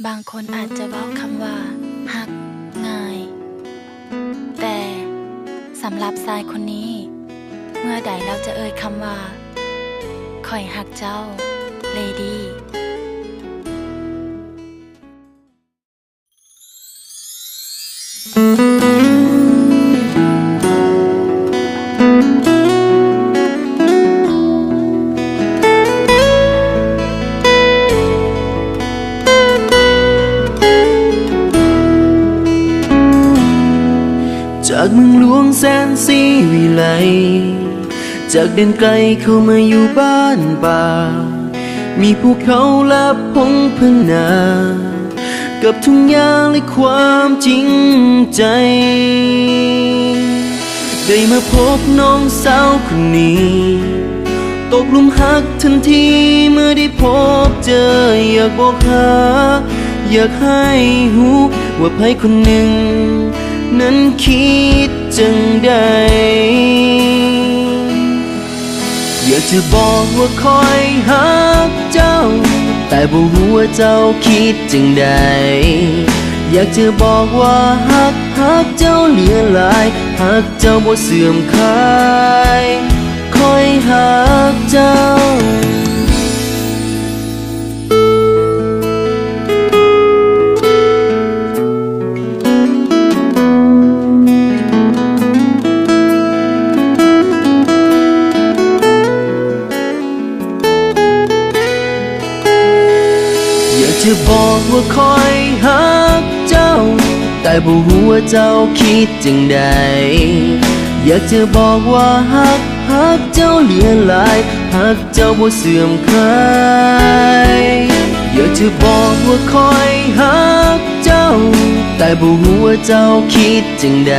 ບາງຄົນອາດຈະເວົ້າຄຳວ່າຮັກງ່າຍ, ແຕ່ສຳລັບຊາຍຄົນນີ້, ເມື່ອໃດລາວຈະເອີ່ຍຄຳວ່າ ຂ້ອຍຮັກເຈົ້າ ເລດີ້? ຈາກເມືອງຫຼວງແສນສີວິໄລ ຈາກແດນໄກເຂົ້າມາຢູ່ບ້ານປ່າ ມີພູເຂົາ ແລະ ພົງພະນາ ກັບທຸກຢ່າງ ແລະ ຄວາມຈິງໃຈ ໄດ້ມາພົບນ້ອງສາວຄົນນີ້ ຕົກຫຼຸມຮັກທັນທີເມື່ອໄດ້ພົບເຈີ ຢາກບອກຫາ ຢາກໃຫ້ຮູ້ວ່າໃຜຄົນໜຶ່ງນັ້ນຄິດຈັ່ງໃດ. ຢາກຈະບອກວ່າຂ້ອຍຮັກເຈົ້າ ແຕ່ບໍ່ຮູ້ວ່າເຈົ້າຄິດຈັ່ງໃດ. ຢາກຈະບອກວ່າຮັກ ຮັກເຈົ້າຫຼຽຫຼາຍ, ຮັກເຈົ້າບໍ່ເສື່ອມຄາຍ, ຂ້ອຍຮັກເຈົ້າ. ຢາກຈະບອກວ່າຂ້ອຍຮັກເຈົ້າ ແຕ່ບໍ່ຮູ້ວ່າເຈົ້າຄິດຈັ່ງໃດ. ຢາກຈະບອກວ່າຮັກ ຮັກເຈົ້າຫຼຽຫຼາຍ, ຮັກເຈົ້າບໍ່ເສື່ອມຄາຍ. ຢາກຈະບອກວ່າຂ້ອຍຮັກເຈົ້າ ແຕ່ບໍ່ຮູ້ວ່າເຈົ້າຄິດຈັ່ງໃດ.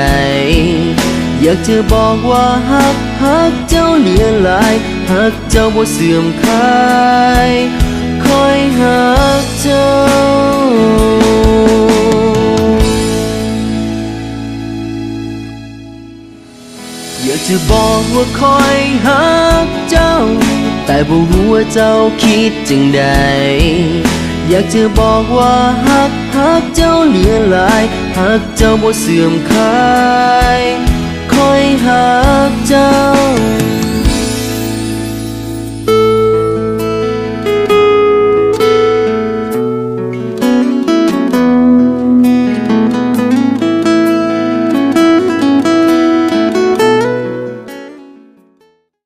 ຢາກຈະບອກວ່າຮັກ ຮັກເຈົ້າຫຼຽຫຼາຍ, ຮັກເຈົ້າບໍ່ເສື່ອມຄາຍ, ຂ້ອຍຮັກເຈົ້າ. ຢາກຈະບອກວ່າຂ້ອຍຮັກເຈົ້າ ແຕ່ບໍ່ຮູ້ວ່າເຈົ້າຄິດຈັ່ງໃດ. ຢາກຈະບອກວ່າຮັກ ຮັກເຈົ້າຫຼຽຫຼາຍ, ຮັກເຈົ້າບໍ່ເສື່ອມຄາຍ, ຂ້ອຍຮັກເຈົ້າ.